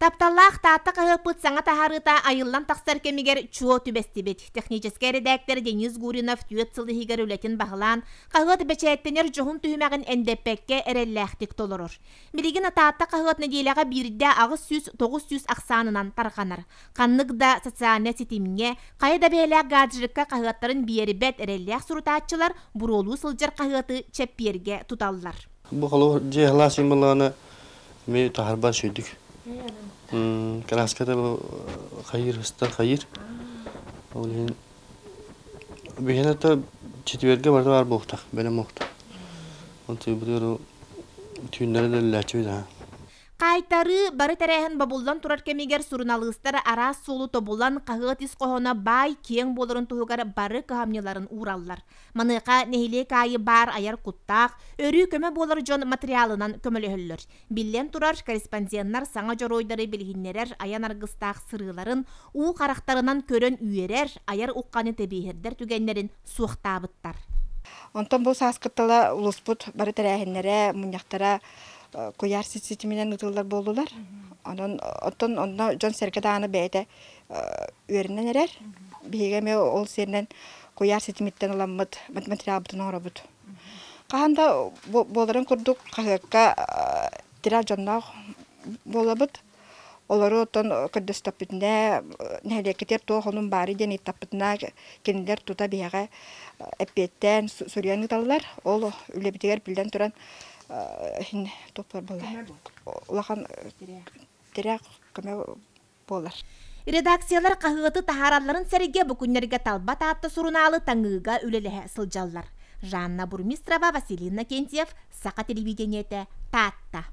Тапталлаах Таатта хаһыаппыт саҥа таһаарыыта айыллан тахсар кэмигэр чуо түбэстибит. Техническэй эрэдээктэр Денис Гуринов 4 сыл иһигэр үлэтин баһылаан, хаһыат бэчээттэнэр дьоһун түһүмэҕин эндэппэккэ эрэллээхтик толорор. Билигин Таатта хаһыат нэдиэлэҕэ биирдэ 800-900 ахсаанынан тарҕанар. Ханнык да социальнай ситимҥэ, хайа да бэйэлээх гаджекка хаһыаттарын биэрбэт эрэллээх сурутааччылар буруолуу сылдьар хаһыаты чэппиэргэ туталлар. Бу холобур дьиэ халаас символлаана Ми таһарбар сүйдүк. Краската бу хайыр ыстар хайыр. Ол иһин биһиэнэ то четвергэ барыта баар буолуохтаах, бэлэм буолуохтаах. Ол тыыбытыгар түүннэри да үлэлээччибит аһа. Хаайтарыы бары тэрээһин бобуллан турар кэмигэр суруналыыстар араас суолу тобулан хаһыат ис хоһооно баай киэҥ буоларын туһугар бары кыһамньыларын уураллар. Маныаха нэһилиэк аайы баар айар куттаах, өрүү көмө буолар дьон матырыйаалынан көмөлөһөллөр. Биллэн турар, корреспонденнар саҥа дьоруойдары билиһиннэрэр айан аргыстаах сырыыларын уу харахтарынан көрөн үөрэр, айар ухханы тэбиэһирдэр түгэннэрин суохтаабыттар. Онтон бу сааскыттала улууспут бары тэрээһиннэрэ, мунньахтара куйаар ситиминэн ыытыллар буоллулар. Онон оттон онно дьон-сэргэ даҕаны бэйэтэ үөрэнэн эрэр. Биһиги эмиэ ол сиэринэн куйаар ситимиттэн ыламмыт материалбытын оҥоробут. Хаһан да буоларын курдук хаһыакка тирэх дьонноох буолабыт. Олору оттон көрдөстөхпүтүнэ, нэһилиэккитигэр туох онун баарый диэн ыйыттахпытына, кинилэр тута биһиэхэ эппиэттээн суруйан ыыталлар. Ол үлэбитигэр биллэн туран туох буолар улахан тирэх көмө буолар. Редакциялар хаһыаты таһааралларын сэргэ бу күннэргэ Талба Таатта сурунаалы таҥыыга үлэлэһэ сылдьаллар. Жанна Бурмистрова, Василий Иннокентьев, Саха телевидениетэ, Таатта.